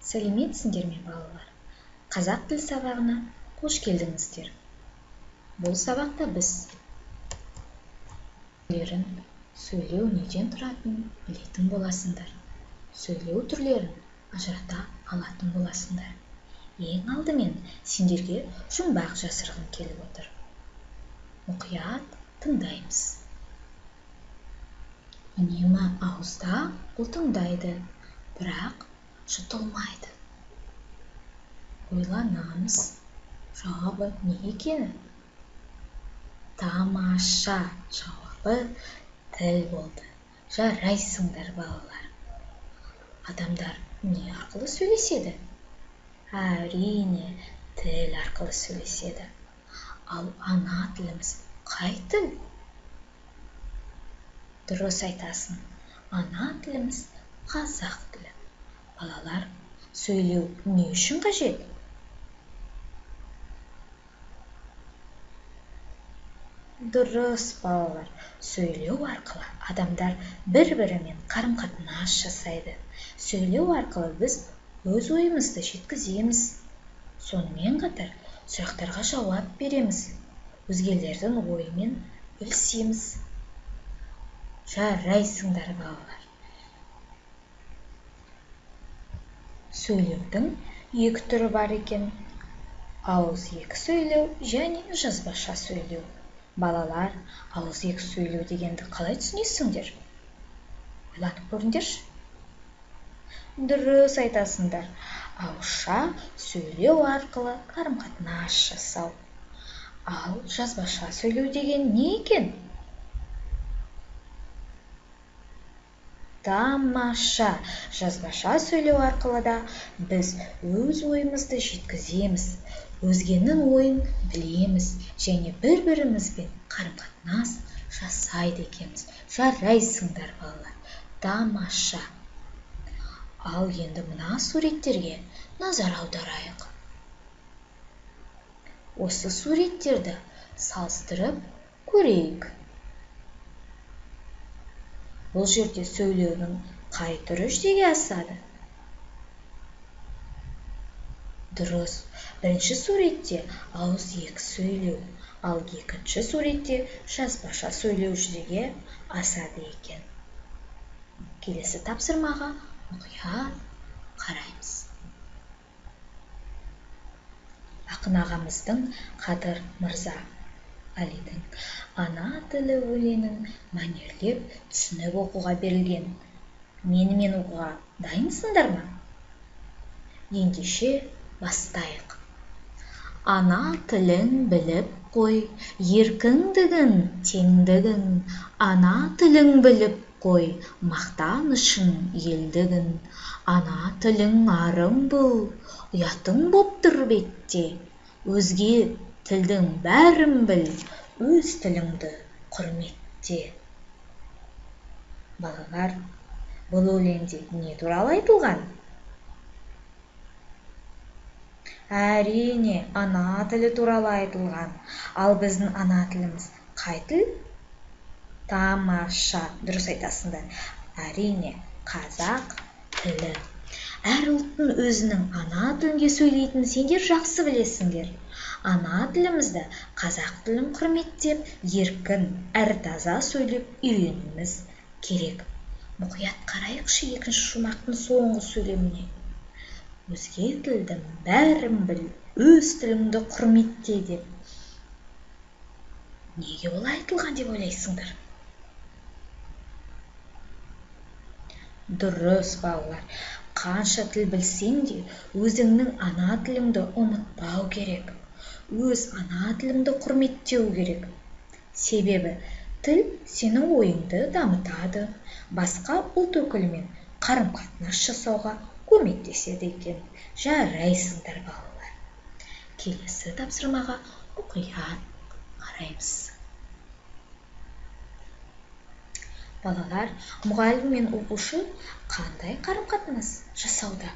Сәлеметсіңдер ме, балалар? Қазақ тіл сабағына қош келдіңіздер. Бұл сабақта біз сөйлеу неден тұратынын білетін боласыңдар. Сөйлеу түрлерін ажырата алатын боласыңдар. Ең алдымен сендерге жұмбақ жасырғым келіп отыр. Мұқият тыңдаймыз. Үнемі ауызда ұлтыңдайды, бірақ жұтылмайды. Ойланамыз, жауабы не екені? Тамаша, жауабы тіл болды. Жарайсыңдар, балалар. Адамдар не арқылы сөйлеседі? Әрине, тіл арқылы сөйлеседі. Ал ана тіліміз қай тіл? Дұрыс айтасың, ана тіліміз қазақ тілі. Балалар, сөйлеу не үшін қажет? Дұрыс, балалар, сөйлеу арқылы адамдар бір-бірімен қарым-қатынас жасайды. Сөйлеу арқылы біз өз ойымызды жеткіземіз. Сонымен қатар сұрақтарға жауап береміз, өзгелердің ойымен бөлісеміз. Жарайсыңдар, балалар. Сөйлеудің екі түрі бар екен. Ауызекі сөйлеу және жазбаша сөйлеу. Балалар, ауызекі сөйлеу дегенді қалай түсінесіңдер? Ойланып көріңдерші. Дұрыс айтасыңдар. Ауызша сөйлеу арқылы қарым-қатынас жасау. Ал жазбаша сөйлеу деген не екен? Тамаша! Жазбаша сөйлеу арқылы да біз өз ойымызды жеткіземіз, өзгенің ойын білеміз және бір-бірімізбен қарым-қатынас жасайды екенбіз. Жарайсыңдар, балалар. Тамаша! Ал енді мына суреттерге назар аударайық. Осы суреттерді салыстырып көрейік. Бұл жерде сөйлеудің қай түрі жүзеге асады? Дұрыс, бірінші суретте ауызекі сөйлеу, ал екінші суретте жазбаша сөйлеу жүзеге асады екен. Келесі тапсырмаға мұқият қараймыз. Ақын ағамыздың Қадыр Мырза Әлидің ана тілі өлеңін мәнерлеп түсініп оқуға берілген. Менімен оқуға дайынсыңдар ма? Ендеше бастайық. Ана тілін біліп қой, еркіндігін, теңдігін. Ана тілін біліп қой, мақтанышың, елдігін. Ана тілің арың бұл, ұятың боп тұр бетте. Өзге тілдің бәрін біл, өз тіліңді құрметте. Балалар, бұл өлеңде не туралы айтылған? Әрине, ана тілі туралы айтылған. Ал біздің ана тіліміз қай тіл? Тамаша, дұрыс айтасыңдар. Әрине, қазақ тілі. Әр ұлттың өзінің ана тілінде сөйлейтінін сендер жақсы білесіңдер. Ана тілімізді, қазақ тілін құрметтеп, еркін, әрі таза сөйлеп үйренуіміз керек. Мұқият қарайықшы екінші шумақтың соңғы сөйлеміне. Өзге тілдің бәрін біл, өз тіліңді құрметте деп. Неге олай айтылған деп ойлайсыңдар? Дұрыс, балалар. Қанша тіл білсең де, өзіңнің ана тіліңді ұмытпау керек. Өз ана тіліңді құрметтеу керек. Себебі тіл сенің ойыңды дамытады, басқа ұлт өкілімен қарым-қатынас жасауға көмектеседі екен. Жарайсыңдар, балалар. Келесі тапсырмаға мұқият қараймыз. Балалар, мұғалім мен оқушы қандай қарым-қатынас жасауда?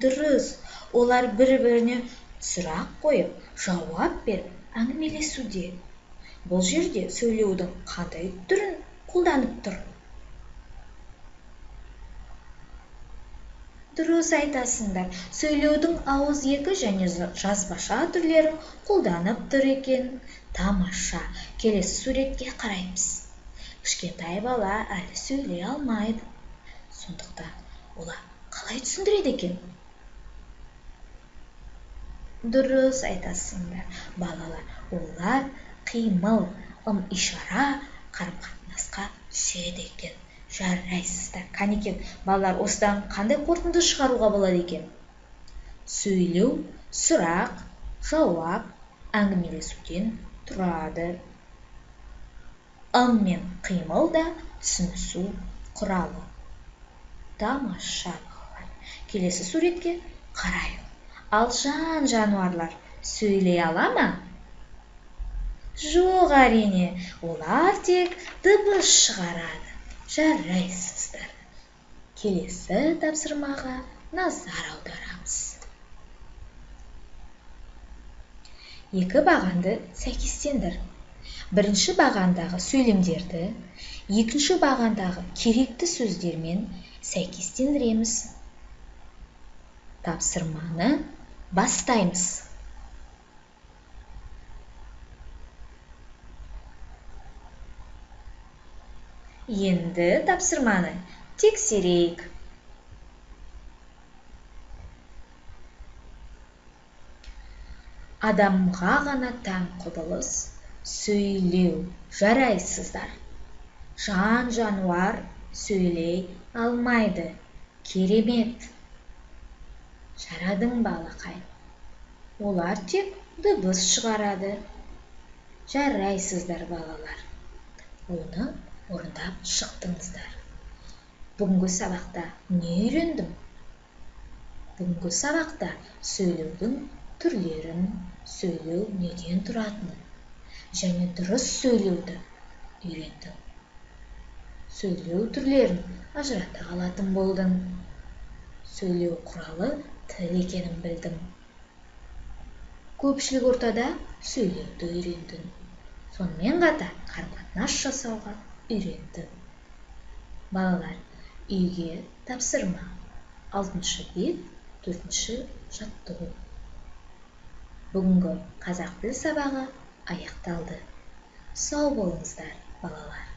Дұрыс, олар бір-біріне сұрақ қойып, жауап беріп, әңгімелесуде. Бұл жерде сөйлеудің қандай түрін қолданып тұр? Дұрыс айтасыңдар. Сөйлеудің ауызекі және жазбаша түрлерін қолданып тұр екен. Тамаша. Келесі суретке қараймыз. Кішкентай бала әлі сөйлей алмайды. Сондықтан олар қалай түсіндіреді екен? Дұрыс айтасыңдар, балалар. Олар қимыл, ым-ишара қарым-қатынасқа түседі екен. Жарайсыздар. Қанеки, балалар, осыдан қандай қорытынды шығаруға болады екен? Сөйлеу, сұрақ, жауап, әңгімелесуден тұрады. Ым мен қимыл да түсінісу құралы. Тамаша, балалар. Келесі суретке қарайық. Ал жан-жануарлар сөйлей ала ма? Жоқ, әрине, олар тек дыбыс шығарады. Жарайсыздар. Келесі тапсырмаға назар аударамыз. Екі бағанды сәйкестендір. Бірінші бағандағы сөйлемдерді екінші бағандағы керекті сөздермен сәйкестендіреміз. Тапсырманы бастаймыз. Енді тапсырманы тексерейік. Адамға ғана тән құбылыс сөйлеу. Жарайсыздар. Жан-жануар сөйлей алмайды. Керемет. Жарадың, балақай. Олар тек дыбыс шығарады. Жарайсыздар, балалар. Оны орындап шықтыңыздар. Бүгінгі сабақта не үйрендім? Бүгінгі сабақта сөйлеудің түрлерін, сөйлеу неден тұратынын және дұрыс сөйлеуді үйрендім. Сөйлеу түрлерін ажырата алатын болдым. Сөйлеу құралы тіл екенін білдім. Көпшілік ортада сөйлеуді үйрендім. Сонымен қатар қарым-қатынас жасауға үйрендім. Балалар, үйге тапсырма. 6 бет, 4 жаттығу. Бүгінгі қазақ тілі сабағы аяқталды. Сау болыңыздар, балалар.